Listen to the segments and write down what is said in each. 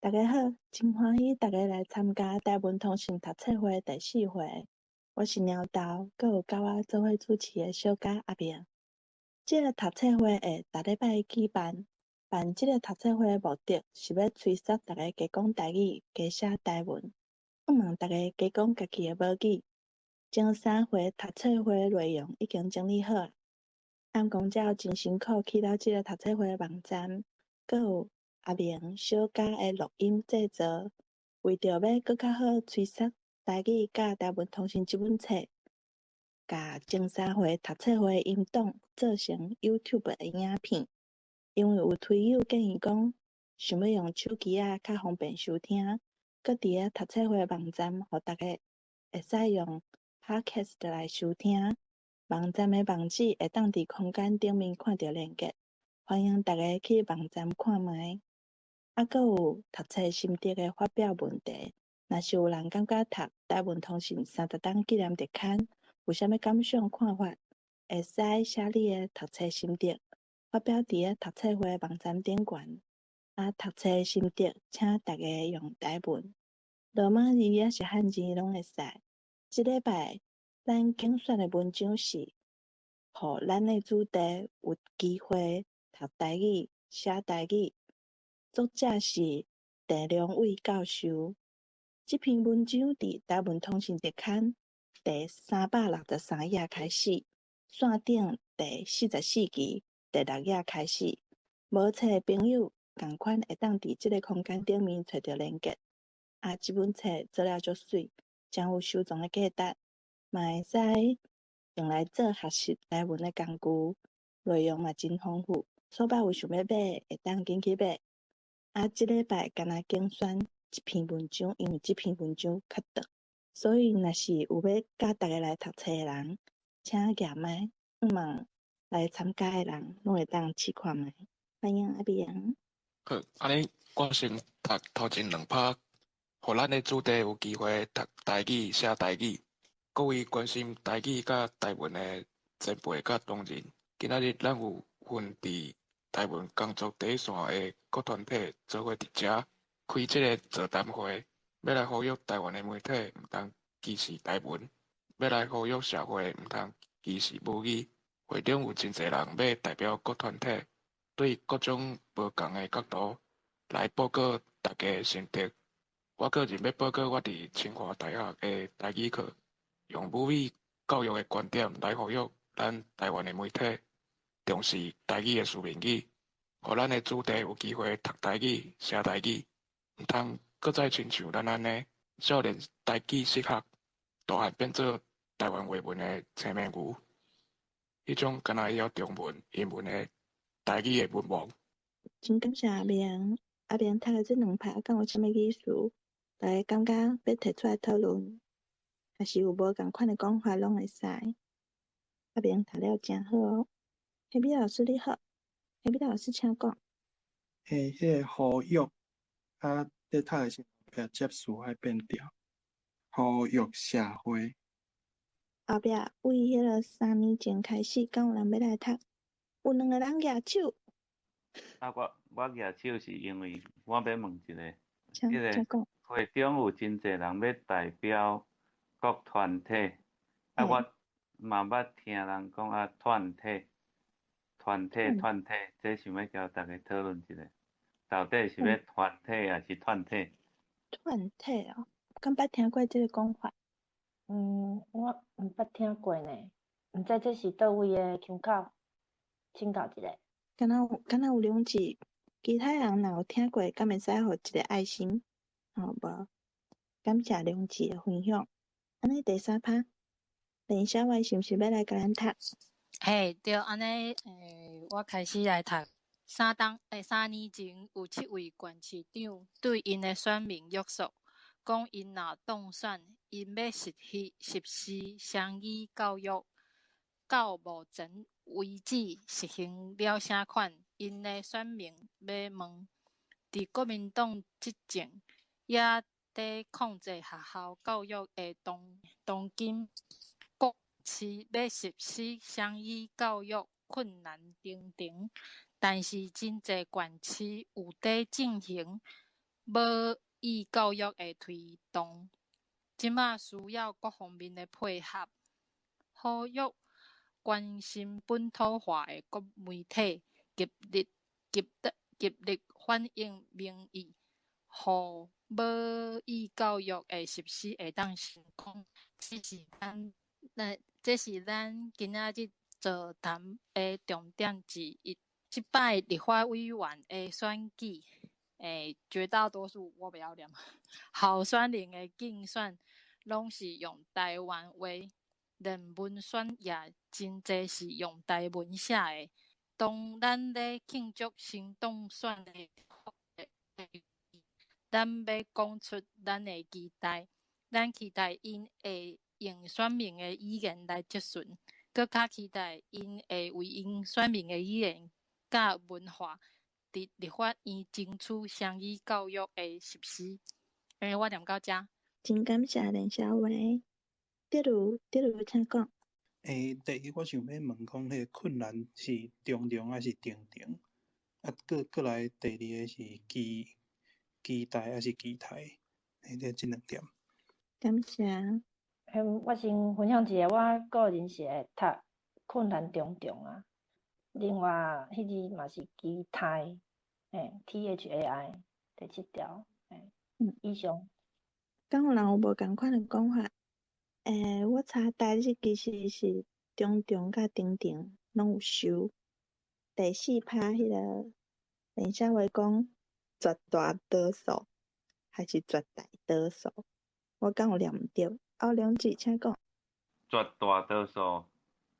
大家好，真歡喜大家來參加台文通訊讀冊會第四回。我是貓豆，閣有佮我做伙主持的小嘉阿明。這个讀冊會會逐禮拜舉辦，辦這个讀冊會的目的是欲催促大家加講台語、加寫台文，向望大家加講家己的母語。前三回讀冊會內容已經整理好矣，暗講才有真辛苦起了這个讀冊會的網站，閣有阿明、小嘉的錄音製作，為著欲閣較好催促台語佮台文通訊這本冊，共前三回讀冊會的音檔做成 YouTube 的影片。因為有推友建議講，想欲用手機仔較方便收聽，閣佇咧讀冊會網站，予大家會使用 Podcast 來收聽。網站的網址會當佇空間頂面看著連結，歡迎大家去網站看覓。啊，閣有讀冊心得的發表問題，若是有人感覺讀台文通訊三十冬紀念特刊有啥物感想看法，會使寫你的讀冊心得，發表佇咧讀冊會網站頂懸。啊，讀冊心得，請大家用台文、羅馬字抑是漢字攏會使。這禮拜咱揀選的文章是，予咱的子弟有機會讀台語、寫台語。作者是鄭良偉教授。這篇文章佇台文通訊特刊第363頁開始，線頂第44期第六頁開始。無冊的朋友，仝款會當佇這个空間頂面揣著連結。啊，這本冊做了足媠，誠有收藏的價值，嘛會使用來做學習台文的工具，內容嘛真豐富。所擺有想欲買，會當緊去買。啊，這禮拜干焦揀選一篇文章，因為這篇文章較長，所以若是有欲佮大家來讀冊的人，請舉麥，向望來參加的人攏會當試看覓。歡迎阿明。好，按呢我先讀頭前兩拍，予咱的子弟有機會讀台語、寫台語。各位關心台語佮台文的前輩佮同仁，今仔日咱有份佇台文工作第一線的各團體做伙佇遮開這个座談會，欲來呼籲台灣的媒體毋通歧視台文，欲來呼籲社會毋通歧視母語。會中有真濟人欲代表各團體，對各種無仝的角度來報告大家的心得。我個人欲報告我佇清華大學的台語課，用母語教育的觀點來呼籲咱台灣的媒體重視台語的書面語，予咱的子弟有機會讀台語、寫台語，毋通閣再親像咱按呢少年台語失學，大漢變做台灣話文的青盲牛，彼種敢若會曉中文、英文的台語的文盲。真感謝阿明，阿明讀的這兩拍敢有啥物意思？大家感覺欲提出來討論，抑是有無仝款的講法，攏會使。阿明讀了誠好哦。黑筆老師你好，黑筆老師請講。嘿，彼个呼籲，啊，咧讀的時陣，接詞愛變調，呼籲社會。後壁為彼个3年前開始，敢有人欲來讀？有兩个人舉手。啊，我舉手是因為我欲問一下，請彼個會中有真濟人欲代表各團體，啊，我嘛捌聽人講啊，團體、團體、團體，這想欲共大家討論一下，到底是欲團體抑是團體？團體哦，敢捌聽過這个講法？嗯，我毋捌聽過呢，毋知這是佗位的腔口，請教一下。敢若有兩字，其他人若有聽過，敢會使予一个愛心？好無？感謝兩字的分享。按呢第三拍，連小偉是毋是欲來共咱讀？嘿，對，按呢，我開始來讀。三冬，3年前有七位縣市長對𪜶的選民約束，講𪜶若當選，𪜶欲實施雙語教育。到目前為止實行了啥款？𪜶的選民欲問。佇國民黨執政，也佇控制學校教育的當今，各市欲實施雙語教育困難重重，但是真濟縣市有佇進行。母語教育的推動，這馬需要各方面的配合。呼籲關心本土化的各媒體極力反映民意，予母語教育的實施會當成功。這是咱今仔日座談的重點之一。這擺立法委員的選舉，絕大多數我袂曉念，候選人的競選攏是用台灣話，連文宣也真濟是用台文寫的。當咱咧慶祝新當選的，咱欲講出咱的期待，咱期待𪜶會用選民的語言來質詢，閣較期待𪜶會為𪜶選民的語言佮文化，佇立法院爭取雙語教育的實施。我念到遮。真感謝連小偉。德如，德如，請講。第一，我想欲問講，彼個困難是重重抑是重重？啊，閣來第二个是期待抑是期待？這兩點。感謝。我先分享一下，我個人是會讀困難重重啊。另外，彼字嘛是期待，THAI，第七條，以上。敢有人有無仝款的講法？我查台日其實是重重佮重重攏有收。第四拍彼个連小話講絕大多數，還是絕大多數？我敢有念毋著？歐良志，請講。絕大多數，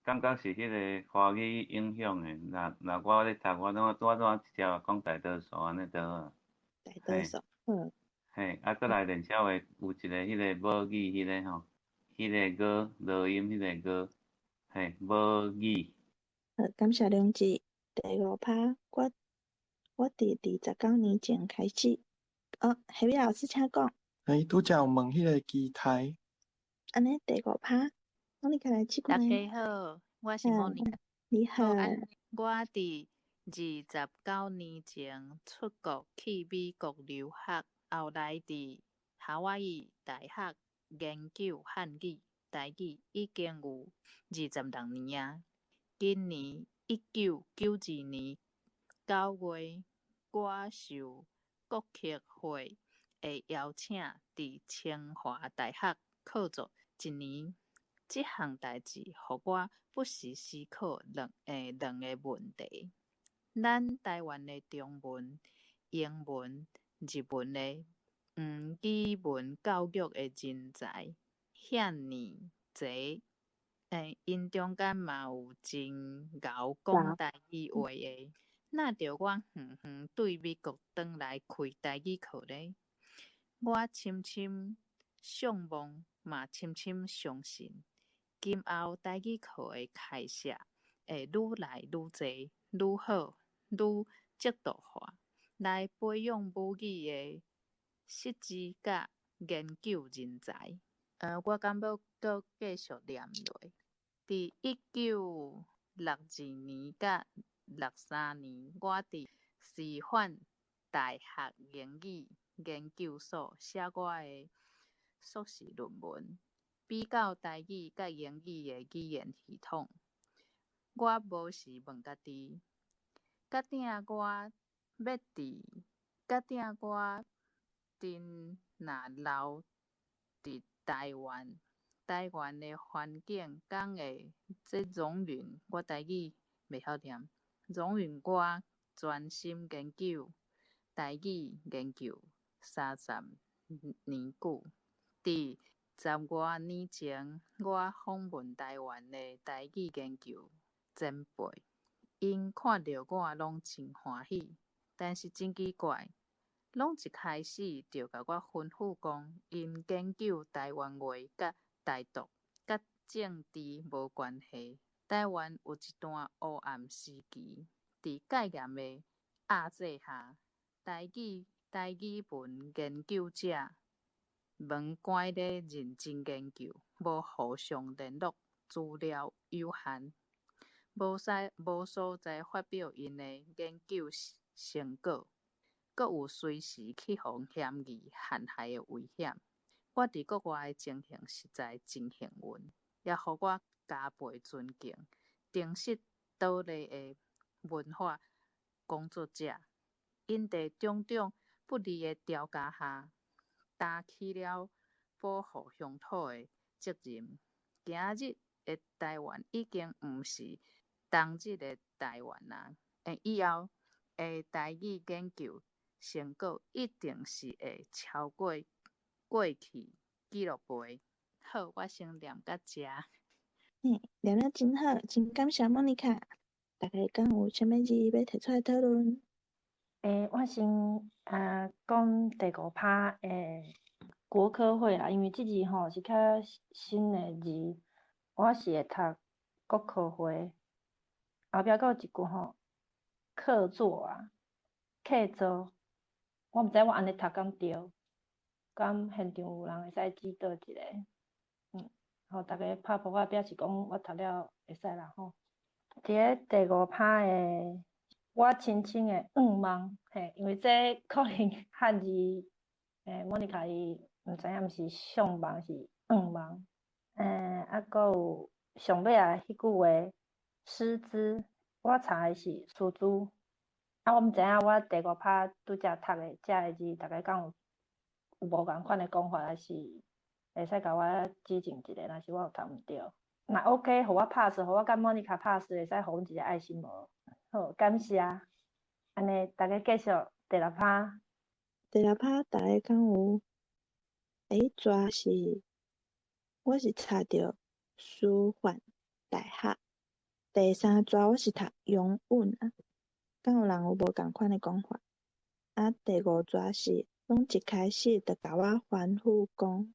感覺是彼个華語影響的。若我咧讀，我攏直接講大多數按呢就好啊。大多數，好。嘿，啊，閣來連小話有一个彼个母語彼个吼，彼个語濁音彼个語，嘿，母語。好，感謝良志。第五趴，我佇29年前開始。哦，黑米老師請講。拄才有問彼个期待。按呢，第五趴，莫妮卡來試大家好，我是莫妮卡。你好。我佇29年前出國去美國留學，後來佇夏威夷大學研究漢語、台語，已經有26年啊。今年1992年9月，我受國學會的邀請，佇清華大學客座一年。這項代誌予我不時思考兩個問題：咱台灣的中文、英文、日文的語文教育的人才遐爾濟，𪜶中間嘛有真𠢕講台語話的，哪著我遠遠對美國轉來開台語課呢？我深深向望，嘛深深相信，今後台語課的開設會愈來愈濟、愈好、愈制度化，來培養母語的師資佮研究人才。我敢欲閣繼續念落。佇1962年佮63年，我佇師範大學英語研究所寫我的碩士論文，比較台語佮英語的語言系統。我無時問家己，假定我真若留佇台灣，台灣的環境敢會這容允我台語袂曉念，容允我專心研究台語研究30年久。佇十外年前，我訪問台灣的台語研究前輩，𪜶看著我攏真歡喜，但是真奇怪，攏一開始就共我吩咐講，𪜶研究台灣話佮台獨、佮政治無關係。台灣有一段烏暗時期，佇戒嚴的壓制下，台語文研究者門關咧認真研究，無互相聯絡，資料有限，無所在發表𪜶的研究成果。閣有隨時去予嫌疑陷害的危險。我佇國外的情形實在真幸運，也予我加倍尊敬誠實倒立的文化工作者。𪜶佇種種不利的條件下，擔起了保護鄉土的責任。今日的台灣已經毋是當日的台灣啊！以後的台語研究成果一定是會超過過去紀錄碑。好，我先念到遮。嘿，念得真好，真感謝莫妮卡。大家敢有啥物字欲提出來討論？我先講第五趴的國科會啦，因為這字吼是較新的字，我是會讀國科會，後壁閣有一句吼，客座啊，客座，我毋知我按呢讀敢對，敢現場有人會使指導一下，予逐家拍噗仔表示講我讀了會使啦吼。佇咧第五趴的我深深的向望，嘿，因為這可能漢字，莫妮卡伊毋知影毋是向望是向望，閣有上尾仔彼句話，師資，我查的是師資，我毋知影我第五趴拄才讀的這个字，大家敢有有無仝款的講法，還是會使共我指正一下，若是我有讀毋對。若 OK，予我 pass，予我佮莫妮卡 pass，會使予阮一个愛心無？好，感謝。按呢，大家繼續第六趴。第六趴，大家敢有？這是，我是查著師範大學。第三逝我是讀擁蘊啊，敢有人有無仝款的講法？第五逝是攏一開始就共我吩咐講，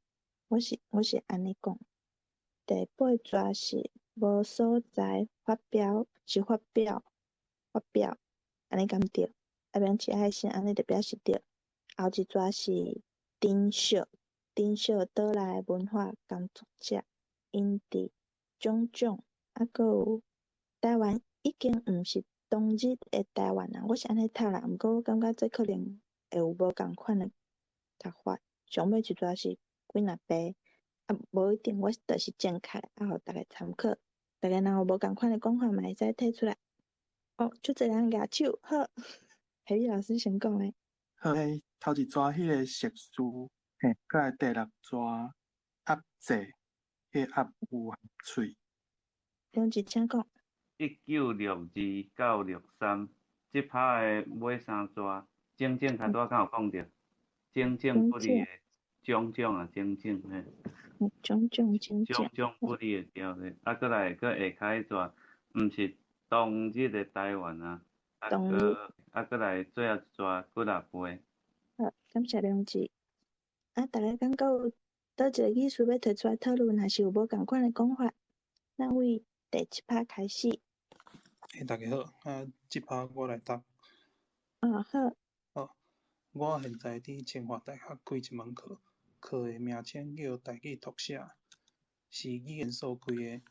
我是按呢講。第八逝是無所在發表，是發表發表，按呢敢對？阿明起愛心，按呢就表示對。後一逝是珍惜，珍惜倒來文化工作者，𪜶佇種種，閣有台灣已經毋是當日的台灣啊，我是按呢讀啦，毋過我感覺這可能會有無仝款的讀法。上尾一逝是幾若遍，無一定我就是正確，予大家參考。大家若有無仝款的講法，嘛會使提出來。哦，足濟人舉手，好，夏美老師先講咧。好，頭一逝彼个碩士，嘿，閣來第六逝鴨制，彼個鴨有合喙。梁志請講。1962到63，這趴的尾三逝，種種較拄仔敢有講著？種種不利的種種啊，種種嘿。種種種種種不利的條例，閣來閣下跤彼逝，毋是當日的台灣啊，閣閣來最後一逝幾若倍。好，感謝梁志。大家敢閣有佗一个意思欲提出來討論，還是有無仝款的講法？咱為第七趴開始。大家好，這趴我來答。好。好，我現在佇清華大學開一門課，課的名稱叫台語讀寫，是語言所開的，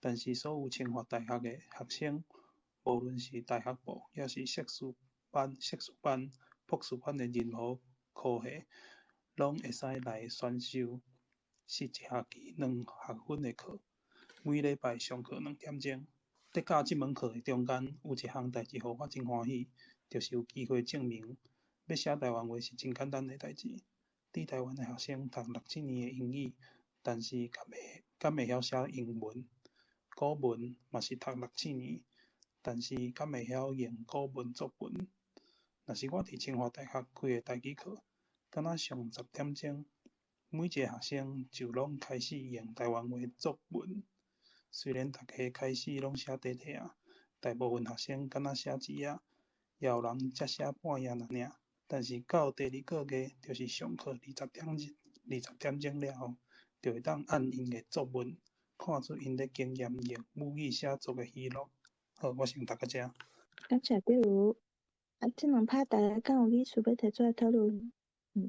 但是所有清華大學的學生，無論是大學部，抑是碩士班、碩士班、博士班的任何科系，攏會使來選修，是一學期兩學分的課，每禮拜上課兩點鐘。佇教這門課的中間，有一項代誌予我真歡喜，就是有機會證明，欲寫台灣話是真簡單的代誌。佇台灣的學生讀六七年的英語，但是敢會曉寫英文？古文嘛是讀六七年，但是敢會曉用古文作文？若是我佇清華大學開的台語課，敢若上十點鐘，每一個學生就攏開始用台灣話作文。雖然逐家開始攏寫短短仔，大部分學生敢若寫一頁，也有人才寫半頁爾爾。但是到第二個月，就是上課20點鐘了後，就會當按𪜶的作文，看出𪜶咧經驗用母語寫作的喜樂。好，我先讀到遮。感謝德如。這兩趴大家敢有意思欲提出來討論？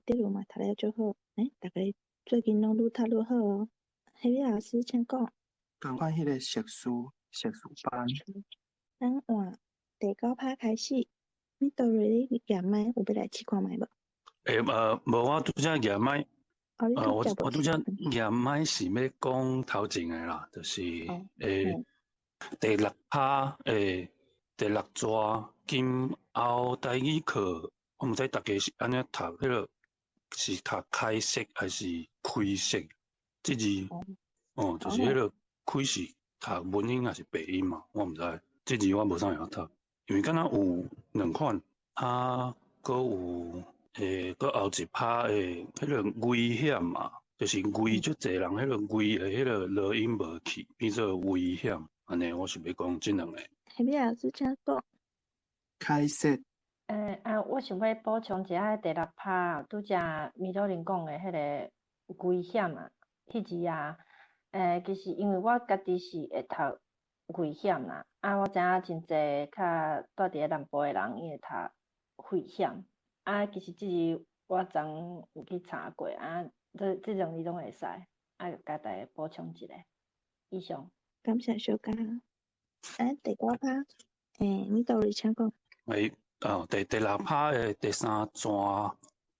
德如嘛讀了足好。大家最近攏愈讀愈好哦。夏美老師，請講。仝款彼個碩士碩士班。咱換第九趴開始。米多瑞，你舉麥有欲來試看覓無？欸，無我拄才舉麥，哦，你我拄才我拄才舉麥是欲講頭前的啦，就是第六拍的第六逝今後台語課，我毋知逐家是按怎讀，彼个是讀開設還是開設？這字，哦，就是彼个開是讀文音還是白音嘛？我毋知，這字我無啥會曉讀，因為敢若有兩款，啊，閣有閣後一拍的彼个危險嘛，就是危足濟人，彼个危的彼个濁音無去，變做危險，按呢我是欲講這兩个。下尾老師請講。開設。欸，啊，我想欲補充一下第六拍，拄才米多林講的彼个危險啊，彼字啊，欸，其實因為我家己是會讀危險啦，啊，我知影真濟較蹛佇咧南部的人，伊會讀危險，啊，其實這字我昨昏有去查過，啊，這兩字攏會使，啊，共大家補充一下。以上。感謝小佳。欸，第九拍，欸，米多瑞請講。欸，哦，第六拍的第三逝，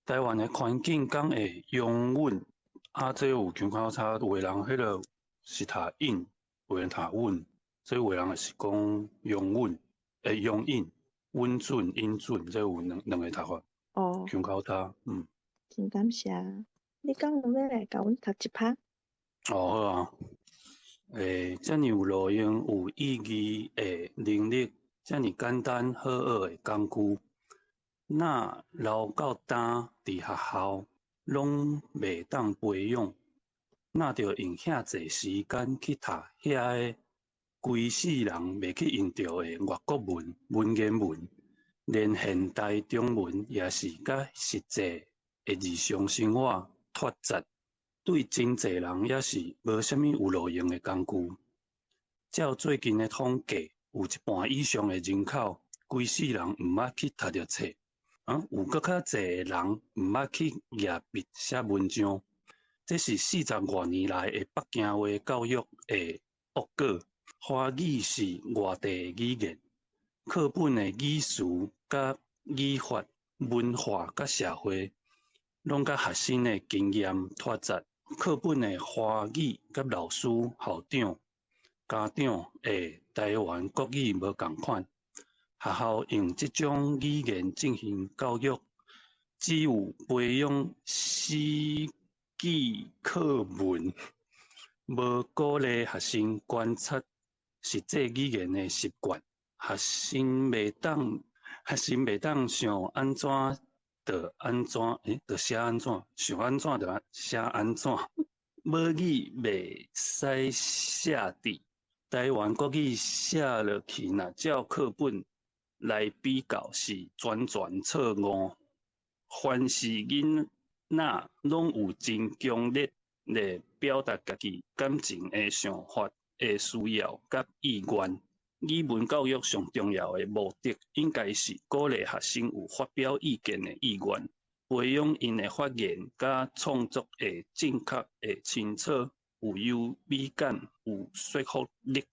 台灣的環境敢會容忍？啊，這有腔口差，有的人彼个是讀韻，有的人讀穩，所以有的人是講容穩，欸，容忍、穩準、音準，這有兩個讀法。腔口差，嗯。真感謝。你敢有欲來共阮讀一拍？哦，好啊。欸，遮爾有路用、有意義的能力，遮爾簡單好學的工具，若留到今佇學校攏袂當培養，若著用遐濟時間去讀遐个規世人袂去用著的外國文、文言文，連現代中文也是佮實際的日常生活脫節，對真濟人也是無啥物有路用的工具。照最近的統計，有一半以上的人口，規世人毋捌去讀著冊，啊，有閣較濟的人毋捌去舉筆寫文章。這是四十外年來的北京話教育的惡果。華語是外地語言，課本的語詞佮語法、文化佮社會，攏佮學生的經驗脫節。課本的華語佮老師、校長、家長的台灣國語無仝款。學校用這種語言進行教育，只有培養死記課文，無鼓勵學生觀察實際語言的習慣。學生袂當想按怎就按怎，欸，就寫按怎，想按怎就寫按怎。母語袂使寫佇台灣國語寫落去，若照課本來比較是全全錯誤。凡是囡仔攏有真強烈的表達家己感情的想法的需要佮意願。語文教育上重要的目的，應該是鼓勵學生有發表意見的意願，培養𪜶的發言佮創作會正確、會清楚、有優美感、有說服力。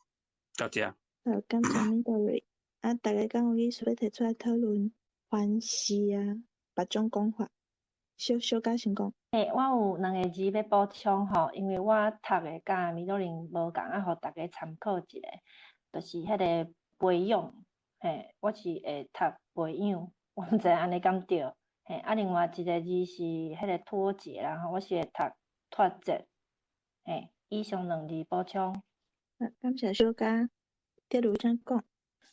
到這。好，感謝米多瑞。啊，大家敢有意思欲提出來討論？凡是啊，別種講法，小小佳先講。欸，我有兩个字欲補充吼，因為我讀的佮米多林無仝，啊，予大家參考一下，就是彼个培養，嘿，我是會讀培養，我毋知按呢敢對，嘿，啊，另外一个字是彼个脫節啦吼，我是會讀脫節，嘿，以上兩字補充。啊，感謝小佳，德如請講。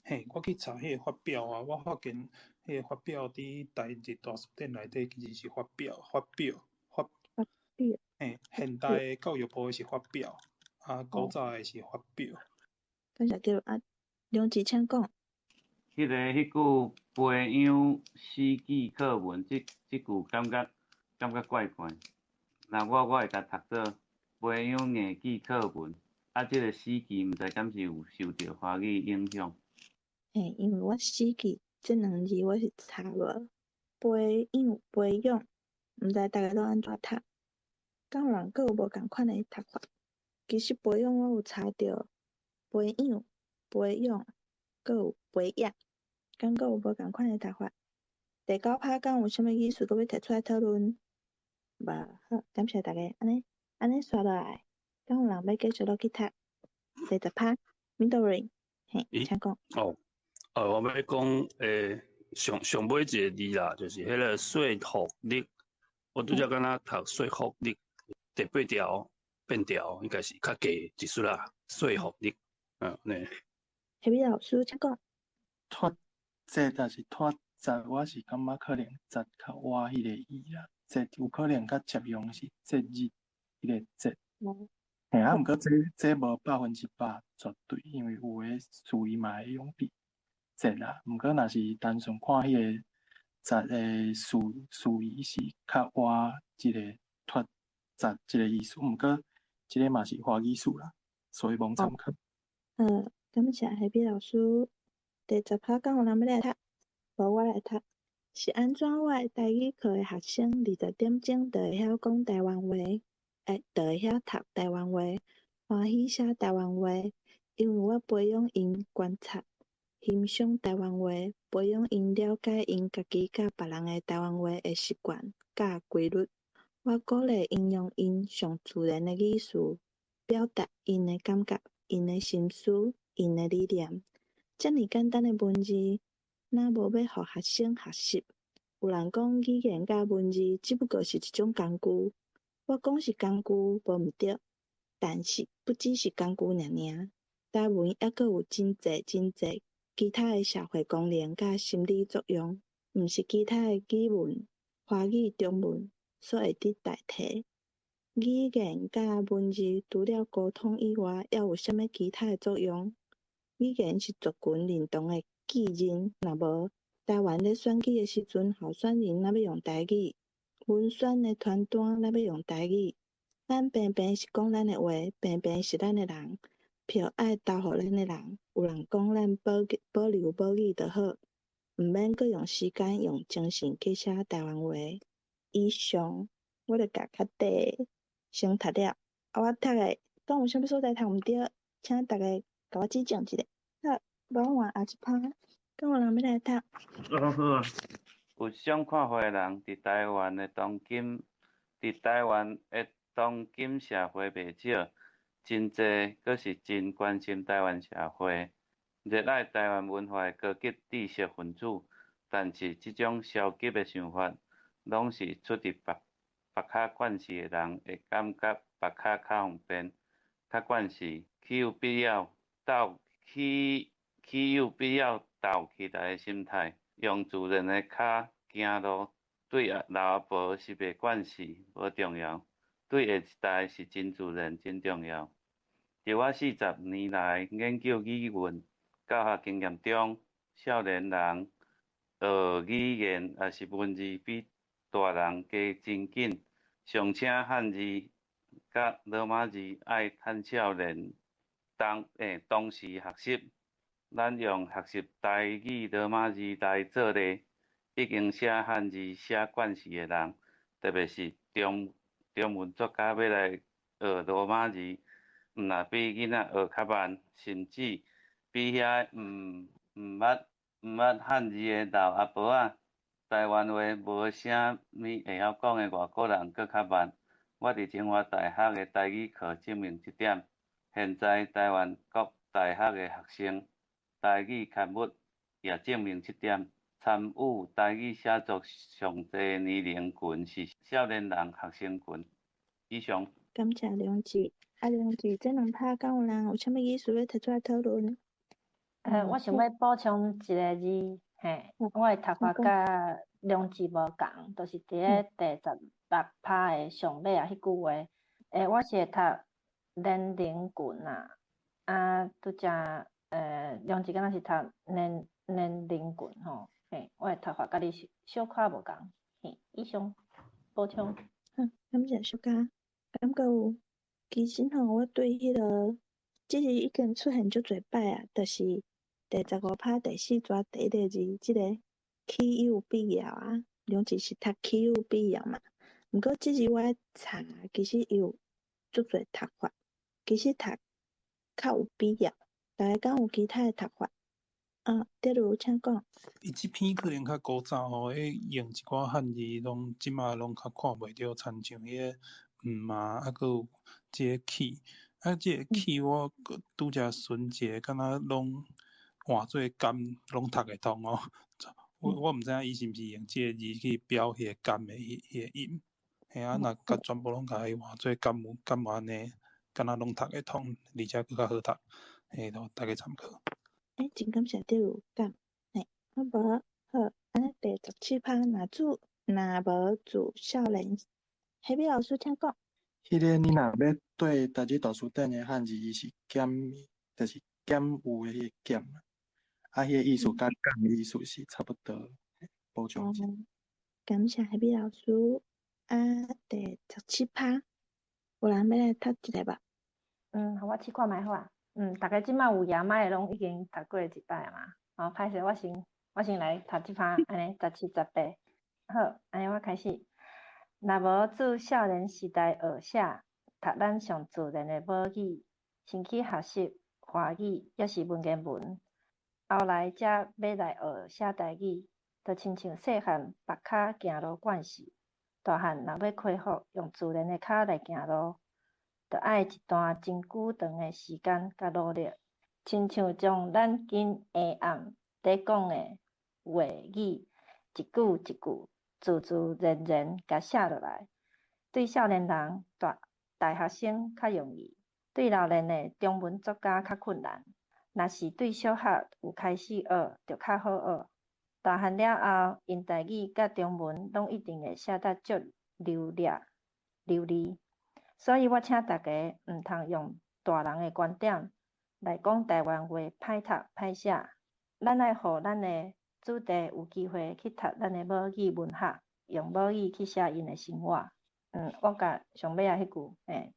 嘿，我去查彼个發表啊，我發現彼个發表佇台日大辭典內底其實是發表、發表、發發表。嘿，現代的教育部的是發表，啊，古早的是發表。感謝德如啊，梁志請講。彼句培養死記課文，這句感覺怪怪。若我會共讀做培養硬記課文，啊，這个死記毋知敢是有受著華語影響。嘿，因為我死記這兩字我是查無，培養培養，毋知大家攏按怎讀？敢有人閣有無仝款的讀法？其實培養我有查著，培養、培養，閣有培養，敢閣有無仝款的讀法？第九拍敢有啥物意思閣欲提出來討論？無，好，感謝大家。按呢，按呢紲落來，敢有人欲繼續落去讀？第十拍，Midori，嘿，請講。哦，哦，我欲講，上上尾一个字啦，就是彼个說服力。我拄才敢若讀說服力，第八條變調，應該是較低一絲啦。說服力，呢。彼位老師，請講。脫節抑是脫節，我是感覺可能節較倚彼個意啦。節有可能較捷用是節日彼个節。嘿，啊，毋過這無100%絕對，因為有的詞伊嘛會用佇節啦。毋過若是單純看彼个節的詞義是較倚這個脫節這个意思，毋過這个嘛是華語詞啦，所以罔參考。嗯，感謝彼位老師。第十拍敢有人欲來讀？無，我來讀。是按怎我的台語課的學生20點鐘就會曉講台灣話，就會曉讀台灣話，歡喜寫台灣話，因為我培養𪜶觀察、欣賞台灣話，培養𪜶了解𪜶家己佮別人的台灣話的習慣佮規律。我鼓勵𪜶用𪜶上自然的語詞表達𪜶的感覺、𪜶的心思、𪜶的理念。遮爾簡單的文字，若無欲予學生學習？有人講語言佮文字只不過是一種工具，我講是工具無毋對，但是不只是工具爾爾。台文猶閣有真濟真濟其他的社會功能佮心理作用，毋是其他的語文、華語、中文所會得代替。語言佮文字除了溝通以外，猶有啥物其他的作用？語言是族群認同的記認，若無台灣咧選舉的時陣，候選人若欲用台語，文宣的傳單若欲用台語，咱平平是講咱的話，平平是咱的人，票愛投予咱的人。有人講咱保留母語就好，毋免閣用時間用精神去寫台灣話。以上，我就共較短先讀了。啊，我讀的敢有啥物所在讀毋對，請大家共我指正一下。好，無換後一拍，敢有人欲來讀？哦，好啊。有這種看法的人，佇台灣的當今社會袂少，真濟閣是真關心台灣社會、熱愛台灣文化的高級知識分子。但是，這種消極的想法，攏是出佇縛縛跤慣勢的人會感覺縛跤較方便、較慣勢，豈有必要鬥起來的心態，用自然的跤行路，對老阿婆是袂慣勢，無重要；對下一代是真自然、真重要。佇我40年來研究語文教學經驗中，少年人學語言抑是文字比大人加真緊，尚且漢字佮羅馬字愛趁少年當時學習。咱用學習台語羅馬字來做例，已經寫漢字寫慣勢的人，特別是中文作家欲來學羅馬字，毋若比囡仔學較慢，甚至比遐毋捌漢字的老阿婆仔，台灣話無啥物會曉講的外國人閣較慢。我佇清華大學的台語課證明這點。現在台灣各大學的學生台語刊物也證明這點。參與台語寫作上濟年齡群是少年人學生群。以上。感謝良志。啊，良志，這兩拍敢有人有啥物意思欲提出來討論？我想欲補充一个字，嘿，我的讀法佮良志無仝，就是佇咧第十六拍的上尾仔彼句話，我是會讀年齡群啊，啊，拄才良志敢若是讀年齡群吼，嘿，我的讀法佮你小可無仝，嘿，以上補充。好，感謝小佳。敢閣有？其實吼，我對彼个，這是已經出現足濟擺啊，就是第十五拍第四逝第一个字，這个豈有必要啊？良志是讀豈有必要嘛？毋過這字我查，其實有足濟讀法，其實讀較有必要。大家敢有其他的讀法？啊，德如，請講。伊這篇可能較古早吼，彼用一寡漢字攏這馬攏較看袂著，親像彼個毋嘛，啊閣有這個去，啊這個去我拄才詢一下，敢若攏換做敢攏讀會通哦。我毋知影伊是毋是用這個字去表彼個敢的彼個音。嘿啊，若共全部攏共伊換做敢有敢無按呢，敢若攏讀會通，而且閣較好讀，嘿，予大家參考。欸，真感謝德如講，嘿，啊無好，按呢第17趴，若主若無自少年，黑米老師請講。彼个你若欲對台語大辭典的漢字，伊是減，就是減有的彼个減啊，彼个意思佮敢的意思是差不多，補充一下。哦，感謝黑米老師。啊，第17趴，有人欲來讀一下無？嗯，予我試看覓好啊。嗯，逐家這擺有舉麥的攏已經讀過一擺啊嘛。好，歹勢，我先來讀這趴，按呢17、18。好，按呢我開始。若無自少年時代學寫，讀咱上自然的母語，先去學習華語，抑是文言文，後來才欲來學寫台語，就親像細漢踭跤行路慣勢，大漢若欲恢復用自然的跤來行路，就愛一段真久長的時間佮努力。親像將咱今下暗咧講的話語，一句一句，自自然然共寫落來。對少年人、大學生較容易，對老練的中文作家較困難。若是對小學有開始學，就較好學。大漢了後，𪜶台語佮中文攏一定會寫得足流利、流利。所以我請大家毋通用大人的觀點來講台灣話歹讀歹寫。咱愛予咱的子弟有機會去讀咱的母語文學，用母語去寫𪜶的生活。嗯，我共上尾仔彼句，嘿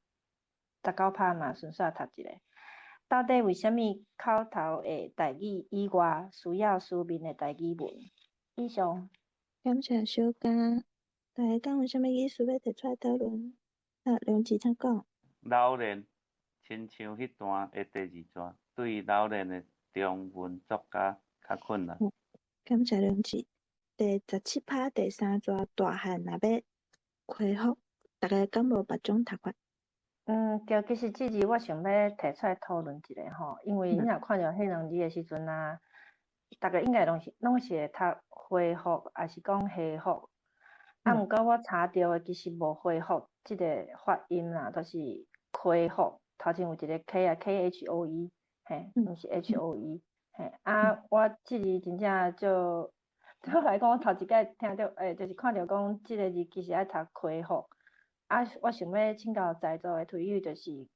，19趴嘛，順紲讀一下。到底為啥物口頭的台語以外，需要書面的台語文？以上。感謝小佳。大家敢有啥物意思欲提出來討論？啊，梁志請講。老練，親像彼段的第二段，對老練的中文作家較困難。嗯，感謝梁志。第17趴第三段，大漢若欲恢復，大家敢無別種讀法？嗯，對，其實這字我想欲提出來討論一下吼，因為你若看著彼兩字的時陣啊，逐家應該攏是會讀恢復，抑是講恢復。啊，毋過我查著的其實無恢復這个發音啦，就是恢復，頭前有一個 K 啊，K H O E，嘿，毋是 H O E，嘿，啊，我這字真正就對我來講，我頭一擺聽著，欸，就是看著講這个字其實愛讀恢復。啊，我想欲請教在座的推友，就是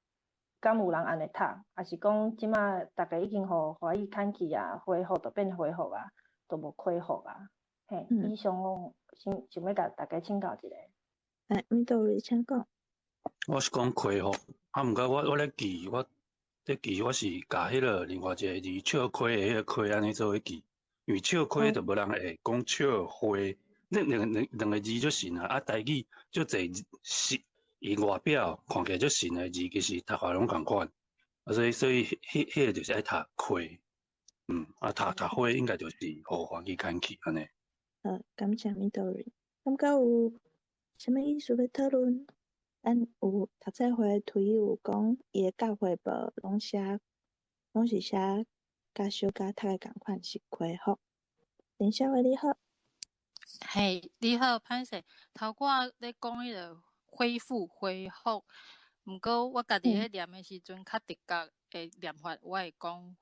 敢有人按呢讀，抑是講這馬逐家已經予華語牽去啊，恢復就變恢復啊，就無恢復啊。嘿，以上我先想欲共大家請教一下。欸，米多瑞請講。我是講恢復，啊，毋過我咧記，我咧記我是共彼个另外一个字笑虧的彼个虧按呢做伙記，因為笑虧就無人會講笑花，那兩個字足神啊，啊，台語足濟是伊外表看起來足神的字，其實讀法攏仝款，啊，所以彼個就是愛讀虧，嗯，啊，讀花應該就是予華語牽去按呢。好，感謝米多瑞。感覺有啥物意思欲討論？咱有讀冊會推友有講，伊的教會報攏寫，攏是寫佮小佳讀的仝款是恢復。林小慧你好。嘿，你好，歹勢，頭拄仔咧講彼个恢復恢復，毋過我家己咧念的時陣較直覺的念法，我會講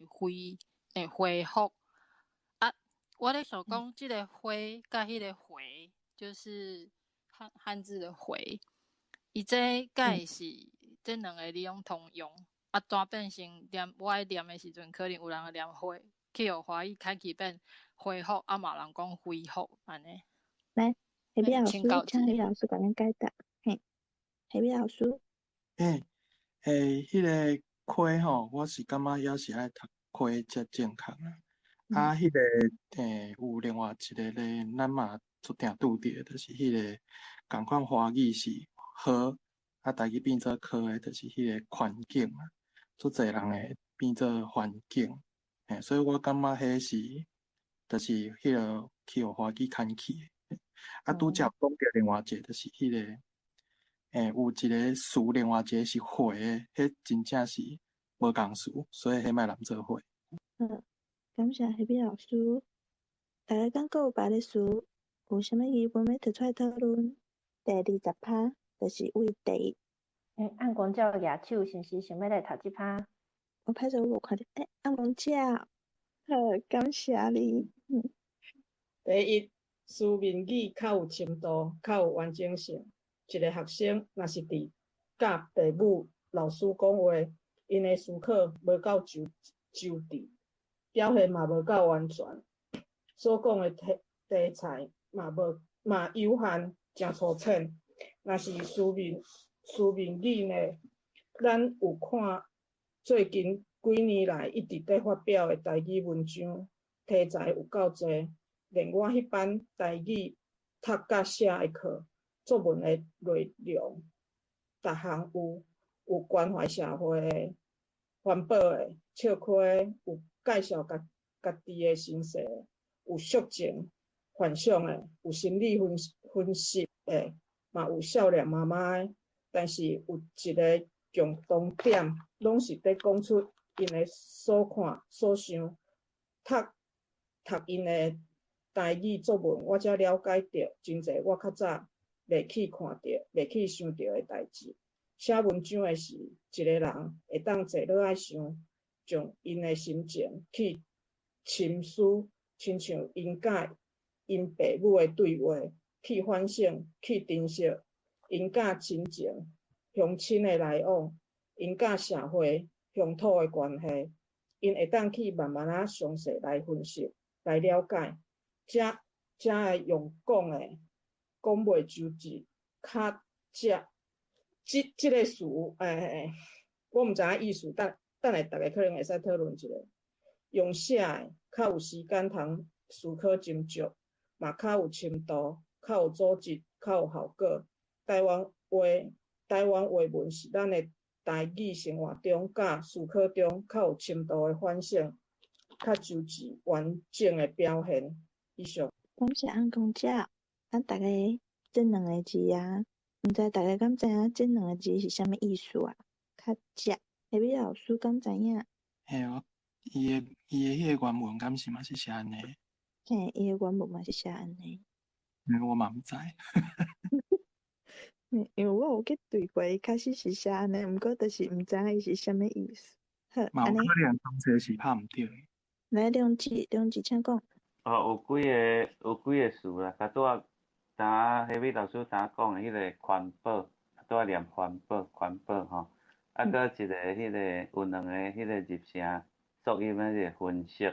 恢恢復。啊，我咧想講這个恢佮彼个回，就是漢字的回，伊這敢會是這兩个字攏通用？啊，轉變成念我咧念的時陣，可能有人會念恢，去予華語牽去變恢復，啊嘛有人講恢復按呢。來，黑米老師，請黑米老師共咱解答。嘿，黑米老師。欸，欸，彼个虧吼，我是感覺猶是愛讀虧才正確啦。啊，彼个欸有另外一個咧，咱嘛足定拄著的，就是彼个仝款華語是和，啊，台語變做科的，就是彼個環境啊，足濟人會變做環境，嘿，所以我感覺彼是，就是彼个去予華語牽去的。啊，拄才有講著另外一个，就是彼个，有一个詞，另外一个是會的，彼真正是無仝詞，所以彼莫攬做伙。好，感謝彼位老師。大家敢閣有別个詞，有啥物疑問欲提出來討論？第20趴就是位第一。欸，暗光鳥舉手，是毋是想欲來讀這趴？我歹勢，我無看著。欸，暗光鳥，好，感謝你。第一，書面語較有深度，較有完整性。一个學生若是佇佮爸母、老師講話，𪜶的思考無夠周周緻，表現嘛無夠完全，所講的題題材嘛無嘛有限，誠粗淺。若是書面語呢，咱有看最近幾年來一直佇發表的台語文章，題材有夠濟。連我彼班台語讀佮寫的課，作文的內容，逐項有，有關懷社會的、環保的、笑詼的，有介紹家家己的身世的，有抒情、幻想的，有心理分分析的，嘛有少年媽媽的。但是有一个共同點，攏是佇講出𪜶的所看、所想。讀讀𪜶的台語作文，我才了解著真濟我較早袂去看著、袂去想著的代誌。寫文章的時，一个人會當坐落來想，將𪜶的心情去深思，親像𪜶佮𪜶爸母的對話，去反省、去珍惜𪜶佮親情、鄉親的來往，𪜶佮社會、鄉土的關係，𪜶會當去慢慢仔詳細來分析、來了解，才才會用講的講袂周至，較才這這个詞，欸，我毋知影意思，等等下逐家可能會使討論一下。用寫的較有時間通思考斟酌，嘛較有深度，較有組織，較有效果。台灣話，台灣話文是咱的台語生活中佮思考中較有深度的反省，較周至完整的表現。以上。感謝暗光鳥，啊，逐家這兩个字啊，毋知逐家敢知影這兩个字是啥物意思啊？較捷，下尾老師敢知影？嘿哦，伊的彼个原文敢是嘛是寫按呢？嘿，伊的原文嘛是寫按呢。我嘛毋知。因為我有去對過，伊確實是寫按呢，毋過就是毋知影伊是啥物意思。好，嘛有可能當初是拍毋著的。來，梁志，梁志，請講。哦，有幾个詞啦，較拄仔，剛彼位老師剛講的彼个環保，拄仔念環保，環保吼，啊，閣一个彼个有兩个彼个入聲縮音的彼个分析，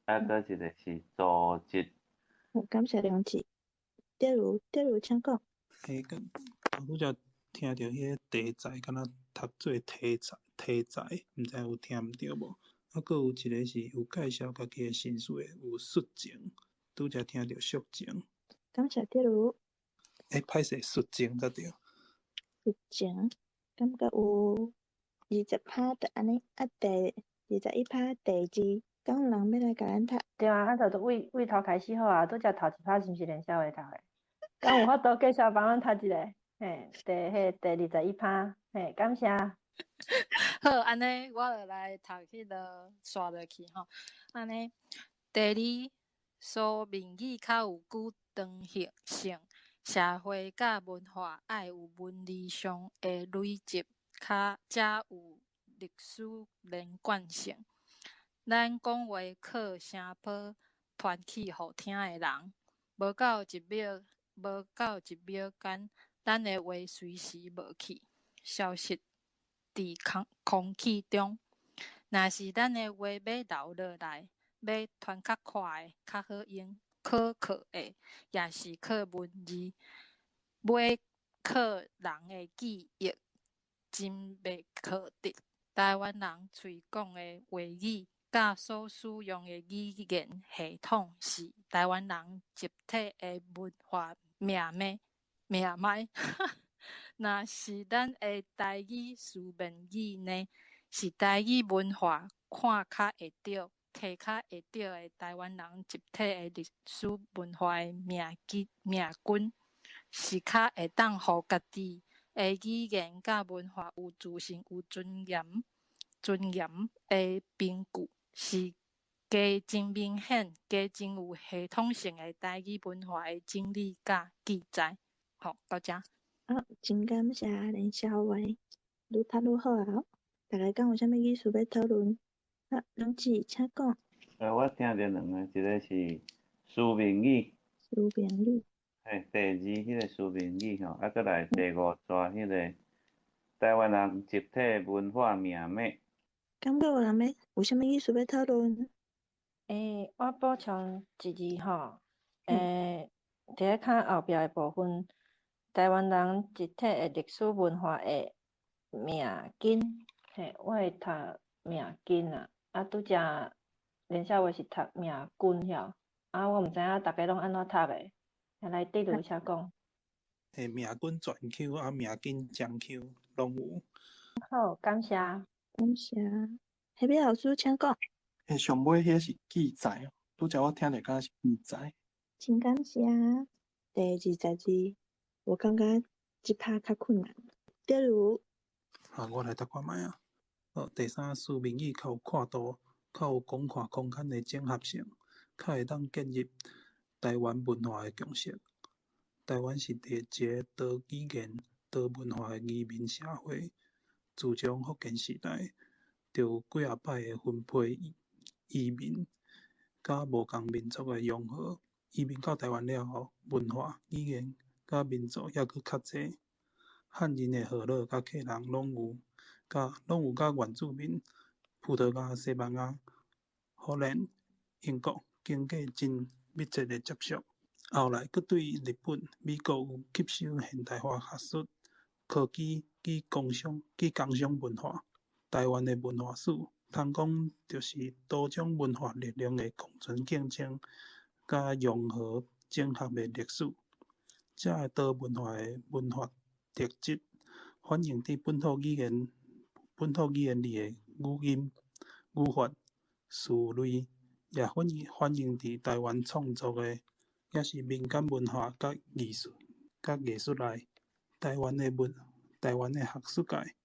啊，閣一个是組織。好，感謝梁志。德如，德如，請講。嘿，敢我拄才聽著彼个題材，敢若讀做題材，題材，毋知有聽毋著無？啊，閣有一个是有介紹家己的身世的，有抒情，拄才聽著抒情。感謝德如。欸，歹勢，抒情才對。抒情，感覺有20趴就按呢，啊，第21趴第二，敢有人欲來共咱讀？對啊，啊，就位位頭開始好啊，拄才頭一趴是毋是連痟話讀的？敢有法度繼續幫阮讀一下？嘿，第彼第21趴，嘿，感謝。好，按呢，我就來讀彼个刷落去吼。按呢，第二，書面語較有具當性，社會佮文化愛有文字上的累積，較才有歷史連貫性。咱講話靠聲波傳去予聽的人，無夠一秒間，咱的話隨時無去，消失佇空氣中。若是咱的話欲留落來，欲傳較快的、較好用、可靠的，也是靠文字，欲靠人的記憶，真袂可得。台灣人喙講的話語，佮所使用的語言系統，是台灣人集體的文化命脈命脈。若是咱的台語書面語呢，是台語文化看較會著，提較會著的臺灣人集體的歷史文化的命根命根，是較會當予家己的語言佮文化有自信、有尊嚴、尊嚴的憑據，是加真明顯、加真有系統性的台語文化的整理佮記載。好，到遮。好，真感謝連小偉，愈讀愈好啊！大家敢有啥物意思欲討論？好，龍子，請講。我聽著兩个，一个是書面語，書面語。嘿，第二彼个書面語吼，啊，閣來第五逝彼个臺灣人集體文化命脈。敢閣有人欲有啥物意思欲討論？欸，我補充一字吼，欸，佇咧較後壁的部分，臺灣人集體的歷史文化的命根，嘿，我會讀命根啊，啊，拄才連小話是讀命根曉，啊，我毋知影逐家攏按怎讀的，來，弟如請講。欸，命根全 Q 啊，命根將 Q 攏有。好，感謝。感謝。彼邊老師請講。欸，上尾彼是記載，拄才我聽著敢若是記載。真感謝。第20字，我感覺這拍較困難。例如，啊，我來讀看覓啊。好，第三，書面語較有闊度，較有廣闊空間的整合性，較會當建立臺灣文化的共識。臺灣是佇一个多語言、多文化的移民社會。自從福建時代，就有幾仔擺的分批移民，佮無仝民族的融合。移民到臺灣了後，文化、語言佮民族猶閣較濟。漢人的河洛佮客人攏有佮原住民、葡萄牙、西班牙、荷蘭、英國經過真密切的接觸。後來閣對日本、美國有吸收現代化學術、科技及工商文化。臺灣的文化史，通講就是多種文化力量的共存競爭佮融合整合的歷史。這个多文化的文化特質，反映佇本土語言裡的語音、語法、詞類，也反映佇臺灣創作的，抑是民間文化佮藝術內。臺灣的學術界、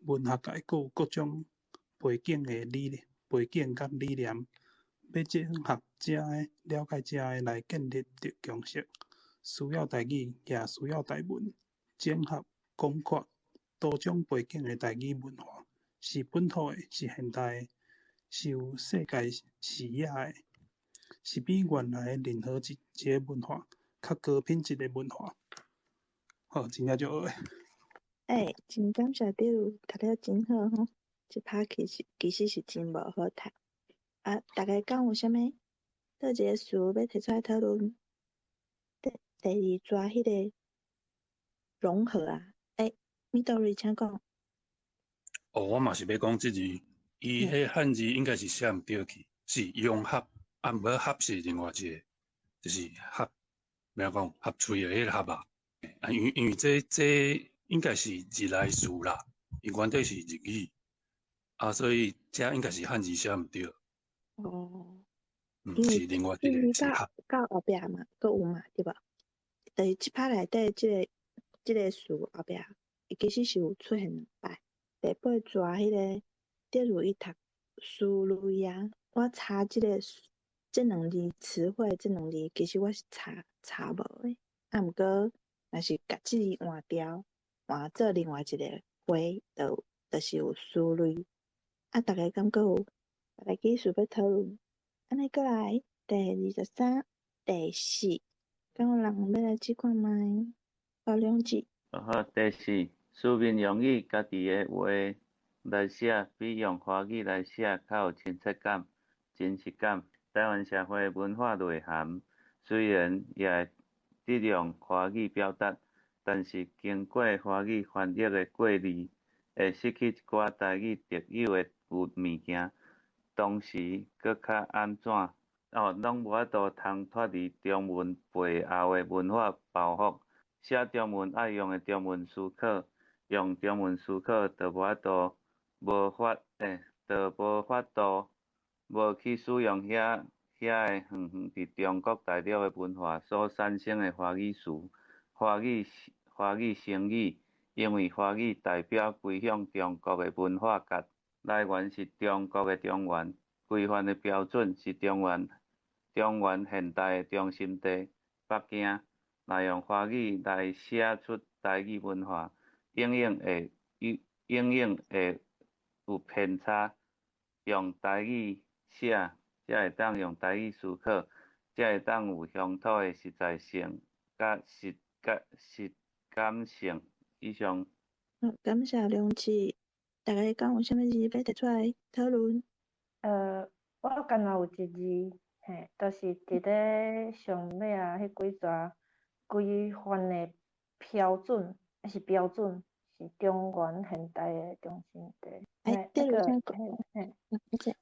文學界，閣有各種背景佮理念，欲整合這个、了解這个來建立共識，需要台語，也需要台文，整合廣闊多種背景的台語文化，是本土的，是現代的，是有世界視野的，是比原來的任何一个文化較高品質的文化。好，真正足學的。欸，真感謝你有讀了真好吼，這拍其實是真無好讀。啊，大家敢有啥物佗一个詞欲提出來討論？第二逝彼个融合啊，欸，米多瑞請講。哦，我嘛是欲講這字，伊彼漢字應該是寫毋對去，是融合，啊，毋過合是另外一个，就是合，欲怎講合喙的彼个合啊。啊，因為這應該是日來詞啦，伊原底是日語，啊，所以這應該是漢字寫毋對。哦。是另外一個是合。到後壁嘛，閣有嘛，對無？就是這拍內底這個詞後壁，伊其實是有出現兩擺。第八逝彼个，例如伊讀思慮啊，我查這兩字詞彙，這兩字其實我是查無的。啊，毋過若是共這字換掉，換做另外一个話，就是有思慮。啊，大家敢閣有別个意思欲討論？按呢閣來第23、第四，敢有人欲來試看覓？好，兩字。好，第四，書面用語家己的話來寫，比用華語來寫較有親切感、真實感。臺灣社會文化內涵雖然也會得用華語表達，但是經過華語翻譯的過濾，會失去一寡台語特有的物件。同時，閣較按怎？哦，攏無法度通脫離中文背後的文化包袱。寫中文愛用的中文思考，用中文思考，就無法度，無法度無去使用遐遐个遠遠佇中國大陸的文化所產生的華語詞、華語華語成語，因為華語代表歸向中國的文化角來源是中國的中原，規範的標準是中原中原現代的中心地北京。若用華語來寫出台語文化，永遠會有永遠會有偏差。用台語寫，才會當用台語思考，才會當有鄉土的實在性佮實感實感性。以上。好，感謝梁志。大家敢有啥物字欲提出來討論？我敢若有一字，嘿，就是佇咧上尾仔彼幾逝規範的標準，抑是標準，是中原現代的中心地。欸，嘿，對那了，個，請講。嘿，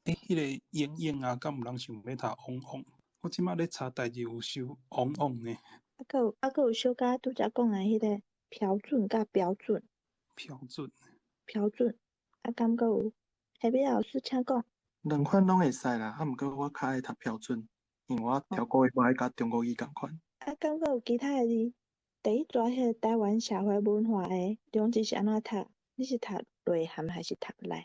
欸，彼个英英啊，敢有人想欲讀往往？我這擺咧查代誌有收往往呢。啊，閣有啊，閣有小可拄才講的彼个標準佮標準。標準。標準。啊，敢閣有？下尾老師請講。兩款攏會使啦，啊，毋過我較愛讀標準，因為我調國語無愛佮中國語仝款。啊，敢閣有其他的字？第一逝彼個台灣社會文化的兩字是按怎讀？你是讀內涵還是讀內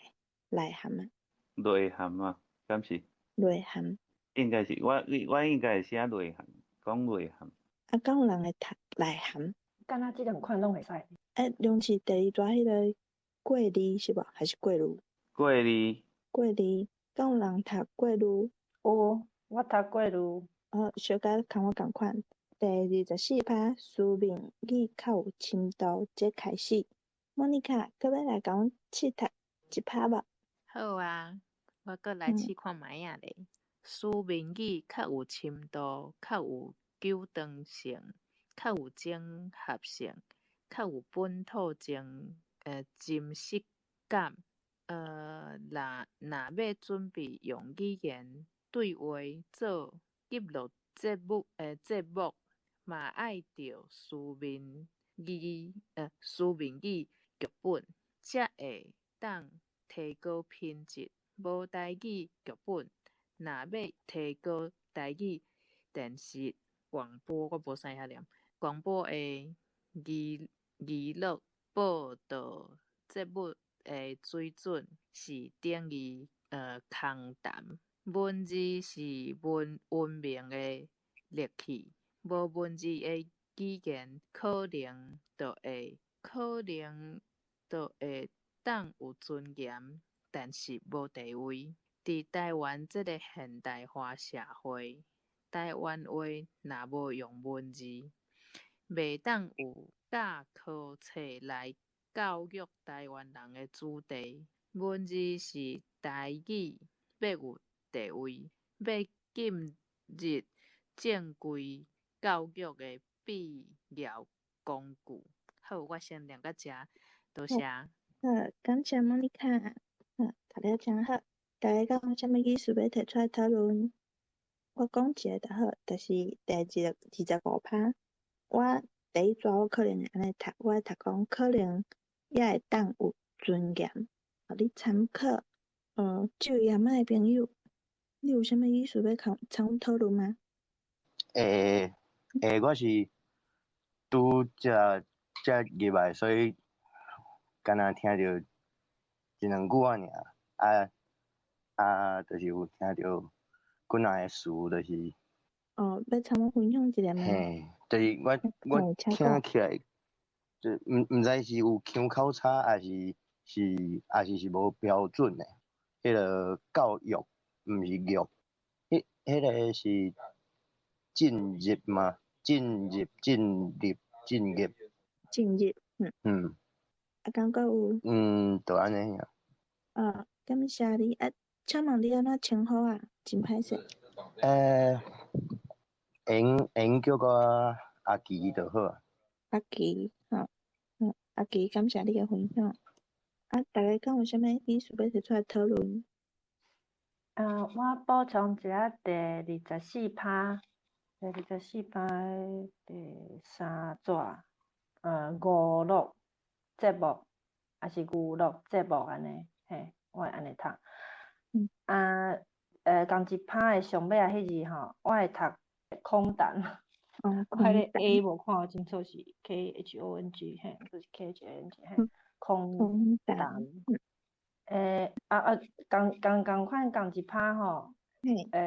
內涵啊？內涵啊，敢是？內涵。應該是我我應該會寫內涵，講內涵。啊，敢有人會讀內涵？敢若這兩款攏會使。欸，兩字第二逝彼个過濾是無？還是過濾？過濾。過濾，敢有人讀過濾？有，我讀過濾。哦，小可共我仝款。第24拍，書面語較有深度，這開始。莫妮卡，閣欲來共阮試讀一拍無？好啊，我閣來試看覓仔咧。書面語較有深度，較有糾正性，較有整合性，較有本土真真實感。若若欲準備用語言對話做記錄節目節目，嘛愛著書面語書面語劇本，才會當提高品質。無台語劇本，若欲提高台語電視廣播，我無啥曉念廣播的娛娛樂報導節目的水準，是等於空談。文字是文文明的利器，無文字的語言，可能就會可能就會當有尊嚴，但是無地位。佇台灣這个現代化社會，台灣話若無用文字，袂當有教科冊來教育台灣人的主題。文字是台語欲有地位，欲進入正規教育的必要工具。好，我先念到遮，多謝。好，感謝莫妮卡，好，讀了真好。大家敢有啥物意思欲提出來討論？我講一個就好，就是第二25拍。我第一逝我可能會按呢讀，我會讀講可能也會當有尊嚴，予你參考。這位阿嬤的朋友，你有啥物意思欲參參阮討論嗎？欸欸，我是拄才才入來，所以敢若聽著一兩句仔爾，啊啊，就是有聽著幾若个詞，就是。哦，欲參阮分享一下嗎？嘿，就是我我聽起來，就毋毋知是有腔口差，抑是是抑是是無標準的。彼个教育毋是育，彼彼个是進入嗎？進入、進入、進入。進入，嗯。嗯。啊，敢閣有？嗯，就按呢爾。啊，感謝你。啊，請問你按怎稱呼啊？真歹勢。會用會用叫我阿奇就好。阿奇，好，嗯，阿奇，感謝你的分享。啊，大家敢有啥物意思欲提出來討論？啊，我補充一下，第二十四拍，第二十四拍第三逝，娛樂節目，抑是娛樂節目按呢，嘿，我會按呢讀。啊，仝一拍的上尾仔彼字吼，我會讀空談。哦，我彼個 A 無看清楚是 KHONG 嘿，不是 KHANG 嘿，空談。啊啊，仝款仝一拍吼，彼个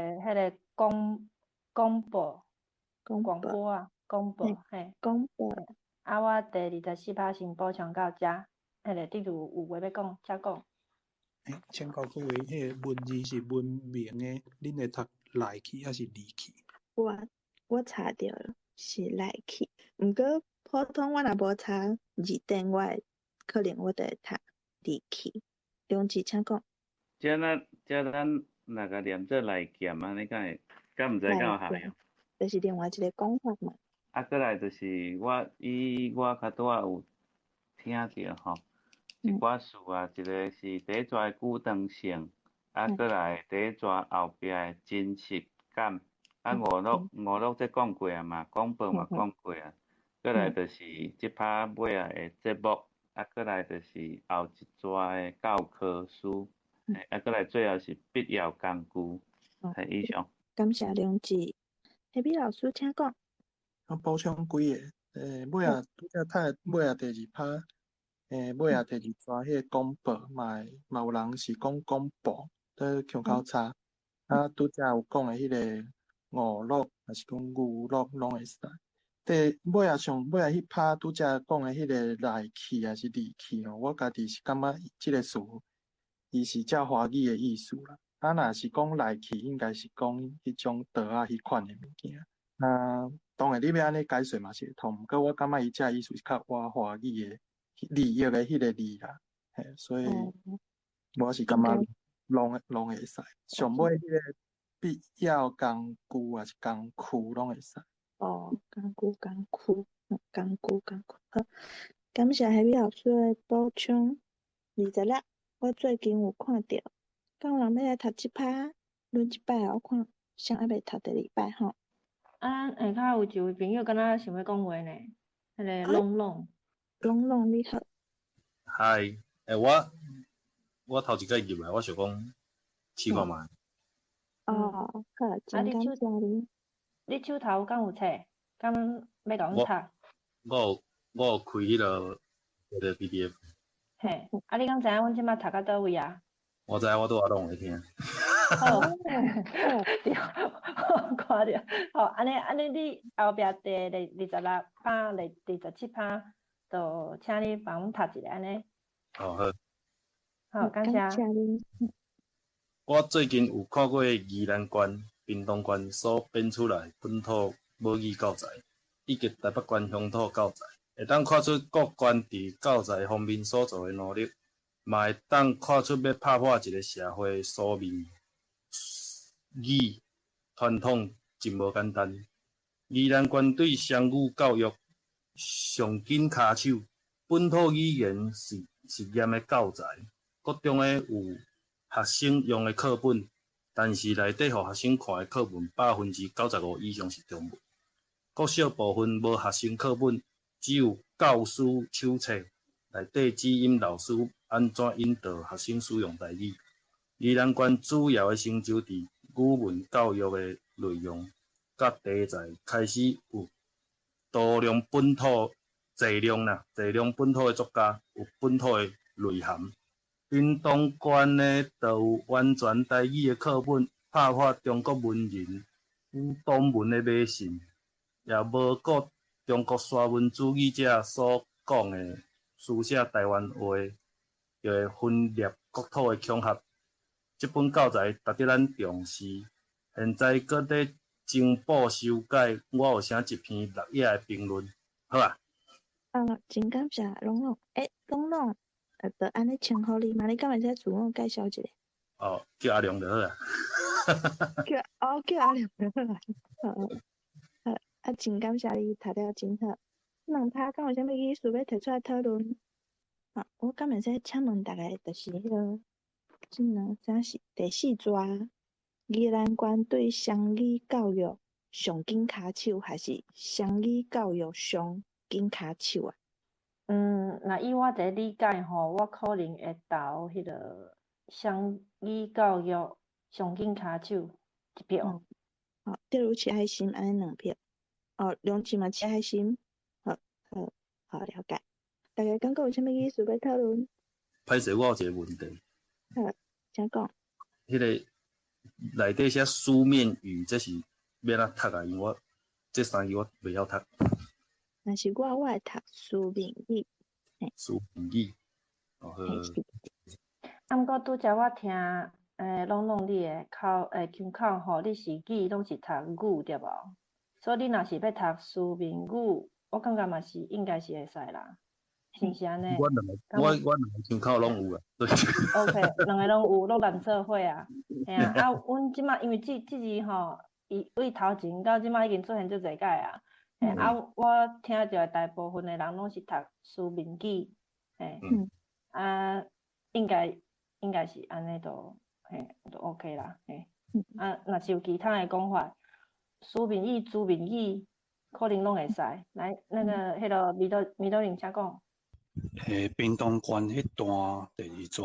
廣播廣播啊，廣播嘿。廣播。啊，我第24拍先補充到遮，彼个佇厝有話欲講，請講。請教各位，彼个文字是文明的，恁會讀來去抑是離去？我查著是來去，毋過普通我若無查字典，我會可能我就會讀離去。良志請講。這咱若共念做來劍按呢，敢會敢毋知敢有合用？就是另外一个講法嘛。啊，過來就是我以我較拄仔有聽著吼，一寡詞啊，一个是第一逝的鼓動性，啊，過來第一逝後壁的真實感，啊，娛樂這講過啊嘛，廣播嘛講過啊，過來就是這拍尾仔的節目，啊，過來就是後一逝的教科書，啊，過來最後是必要工具，係以上。感謝良志，彼米老師請講。我補充幾个，尾仔拄才讀尾仔第二拍，尾仔第二逝彼個廣播嘛會嘛有人是講廣播，佇腔口差。啊，拄才有講的彼個娛樂，抑是講娛樂攏會使。第尾仔上尾仔彼拍拄才講的彼個來去抑是離去吼，我家己是感覺這个詞，伊是照華語的意思啦。啊，若是講來去，應該是講彼種桌仔彼款的物件。啊，當然你欲按呢解說嘛是會通，毋過我感覺伊這个意思是較倚華語的利益的彼个字啦，嘿，所以我是感覺攏會使。上尾彼個必要工具抑是工具攏會使。哦，工具工具，工具工具，好，感謝彼米老師的補充。26，我最近有看著，敢有人欲來讀這拍？阮這擺我看啥猶未讀第二擺吼。啊，下跤有一位朋友敢若想欲講話呢，彼个朗朗。朗朗你好。嗨，我頭一擺入來，我想講試看覓。哦，好，真感謝你。你手頭敢有冊？敢欲共阮讀？我有開彼个 PDF。嘿，啊，你敢知影阮這擺讀到佗位啊？我知，我拄仔攏有咧聽。好，對，看著，好，按呢按呢，你後壁第26拍、27拍，就請你幫阮讀一下按呢。哦，好。好，感謝。我最近有看過宜蘭縣、屏東縣所編出來本土母語教材，以及台北縣鄉土教材，會當看出各縣佇教材方面所做的努力，嘛會當看出欲拍破一个社會書面語傳統真無簡單。宜蘭縣對雙語教育上緊跤手，本土語言實驗的教材，國中的有學生用的課本，但是內底予學生看的課本95%以上是中文。國小部分無學生課本，只有教師手冊，內底指引老師按怎引導學生使用台語。宜蘭縣主要的成就佇語文教育的內容，佮題材開始有大量本土濟量啦，濟量本土的作家，有本土的內涵。屏東縣呢，就有完全台語的課本，拍破中國文人與黨文的迷信，也無顧中國沙文主義者所講的書寫臺灣話，就會分裂國土的恐嚇。這本教材值得咱重視。現在閣咧增補修改，我有寫一篇6頁的評論，好啊。啊，真感謝朗朗。朗朗，就按呢稱呼你嘛？你敢會使自我介紹一下？哦，叫阿良就好啊。叫阿良就好啊。好，好，啊，真感謝你讀了真好。兩拍敢有啥物意思欲提出來討論？啊，我敢會使請問大家，就是彼个，這兩啥是第四逝，宜蘭縣對雙語教育上緊跤手，還是雙語教育上緊跤手啊？若以我這理解吼，我可能會投彼个雙語教育上緊跤手一票。好，钓如起愛心，按呢兩票。哦，梁志嘛起愛心，好，好，好了解。大家感覺有啥物意思欲討論？歹勢，我有一個問題。好，請講。彼個內底寫書面語，這是欲按怎讀啊？因為我這三字我袂曉讀。若是我，我會讀書面語。書面語，哦好。啊，毋過拄才我聽，朗朗你的口，腔口吼，你是語攏是讀語對無？所以你若是欲讀書面語，我感覺嘛是應該是會使啦，是毋是按呢？我兩個，我兩個腔口攏有啊。 OK，兩个攏有，攏連做伙啊。嘿啊，啊，阮這擺因為這字吼，伊對頭前到這擺已經出現足濟擺啊。嘿，啊，我聽著大部分的人攏是讀書面語，嘿，啊，應該是按呢就，嘿，就 OK 啦，嘿。啊，若是有其他的講法，書面語、書面語，可能攏會使。來，那個，彼个米多米多玲，請講。屏東縣彼段第二逝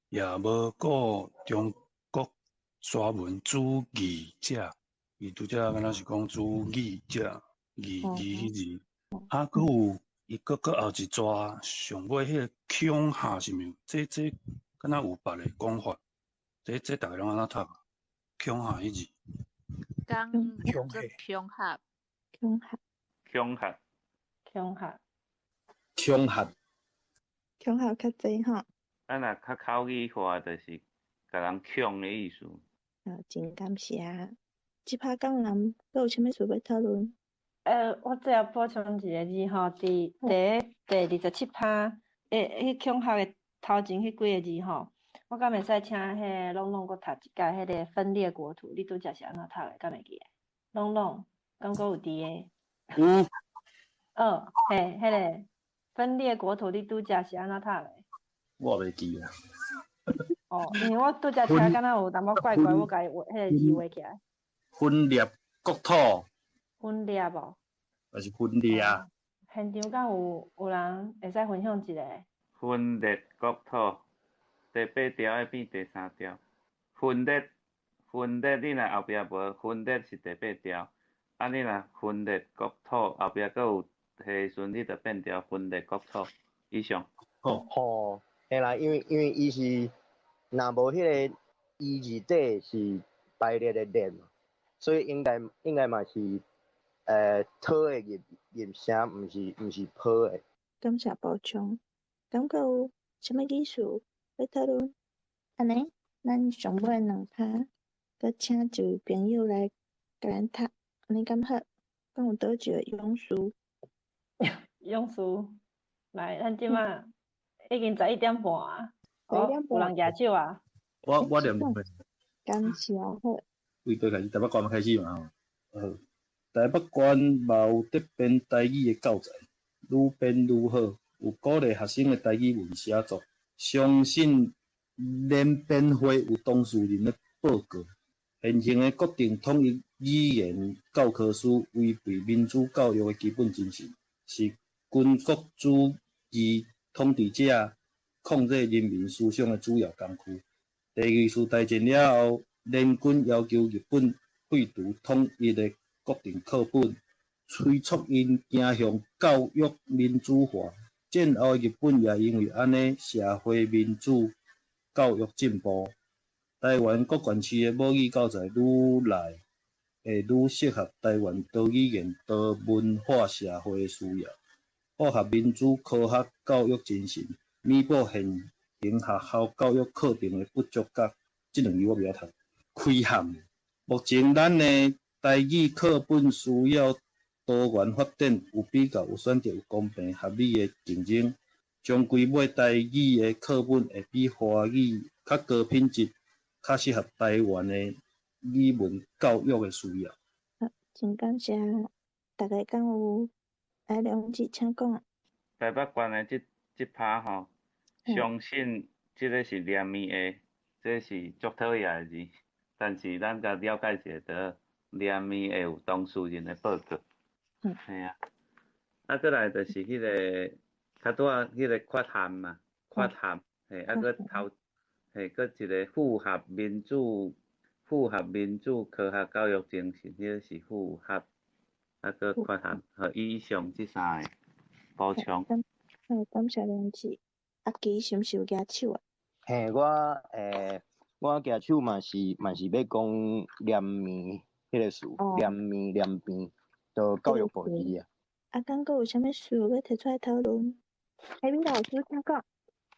也無顧中國沙文主義者，伊拄才敢若是講主義者，義義彼字，啊，閣有伊閣後一逝上尾彼個恐嚇是毋是？這敢若有別个講法？這逐个攏按怎讀？恐嚇彼字。講恐嚇，恐嚇，恐嚇，恐嚇，恐嚇，恐嚇，恐嚇較濟吼。啊，若較口語化，就是共人恐的意思。好，真感謝。這擺敢有人閣有啥物事欲討論？我最後補充一個字吼，佇第27拍，彼恐嚇的頭前彼幾个字吼，我敢會使請彼个朗朗閣讀一擺彼个分裂國土，你拄才是按怎讀的？敢會記得？朗朗，敢閣有佇个？有。哦，嘿，彼个分裂國土，你拄才是按怎讀的？我袂記啊。哦，因為我拄才聽敢若有淡薄怪怪，我共伊畫彼个字畫起來。分裂國土。分裂無？還是分裂啊？現場敢有人會使分享一下？分裂國土，第八條愛變第三條。分裂，分裂，你若後壁無分裂是第八條，啊，你若分裂國土後壁閣有彼時陣，你就變成分裂國土。以上。吼，嘿啦，因為伊是若無彼個伊字底是排列的列嘛，所以應該嘛是土的入聲，毋是坡的。感謝補充。敢閣有啥物意思欲討論？按呢，咱上尾兩拍，閣請一位朋友來共咱讀，按呢敢好？敢有佗一個勇士？勇士，來，咱這馬已經11點半啊， 11點半。有人舉手啊？我念落去。感謝好。對對，開始台北縣開始嘛吼。好，台北縣嘛有特編台語的教材，愈編愈好，有鼓勵學生的台語文寫作。相信聯編會有當事人的報告，現行的國定統一語言教科書違背民主教育的基本精神，是軍國主義統治者控制人民思想的主要工具。第二次大戰了後，聯軍要求日本廢除統一的國定課本，催促𪜶走向教育民主化。戰後日本也因為按呢，社會民主教育進步。台灣各縣市的母語教材愈來會愈適合台灣多語言多文化社會的需要，符合民主科學教育精神，彌補現行學校教育課程的不足佮這兩字我袂曉讀。缺陷。目前咱的台語課本需要多元發展，有比較、有選擇、有公平合理的競爭。終歸尾台語的課本會比華語較高品質，較適合台灣的語文教育的需要。好，真感謝大家敢有來兩字，請講。台北縣的這拍吼，相信這个是連綿的，這是足討厭的字，但是咱共了解一下就好。連綿會有當事人的報告。嘿啊，啊，閣來就是彼个較拄仔彼个缺陷嘛，缺陷，嘿，啊，閣頭，嘿，閣一个符合民主符合民主科學教育精神，彼个是符合，啊，閣缺陷，好，以上這三个補充。好，感謝梁志。阿基是毋是有舉手啊？嘿，我舉手嘛是欲講連綿彼个詞，連綿連邊，就教育部字啊。啊，敢閣有啥物事欲提出來討論？海美老師請講。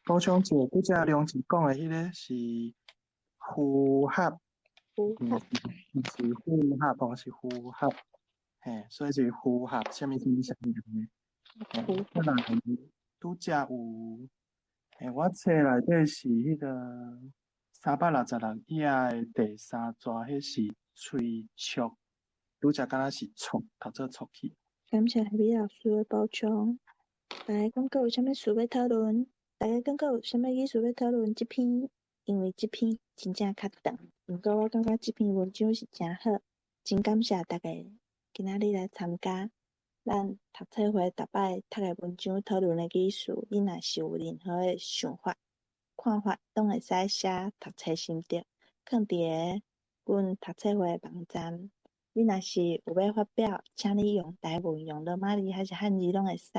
補充一下，拄才梁志講的彼个是符合，符合，毋是符合，哦，是符合，嘿，所以是符合啥物啥物啥物的。嘿，再來拄才有，嘿，我冊內底是彼个366頁的第三逝，彼是催促，拄才敢若是促，讀做促去。感謝海美老師的補充。大家感覺有啥物事欲討論？大家感覺有啥物意思欲討論？這篇，因為這篇真正較長，毋過我感覺這篇文章是誠好，真感謝大家今仔日來參加咱讀冊會逐擺讀的文章討論的意思。你若是有任何的想法、看法，攏會使寫讀冊心得，囥佇个阮讀冊會的網站。你若是有欲發表，請你用台文、用羅馬字還是漢字攏會使。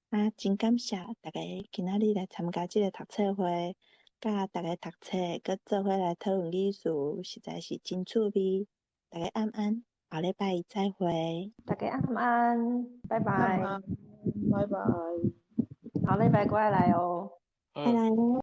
啊，真感謝大家今仔日來參加這個讀冊會，佮大家讀冊，閣做伙來討論語詞，實在是真趣味。大家晚安，後禮拜一再會。大家晚安，拜拜。拜拜。後禮拜閣愛來哦。愛來哦。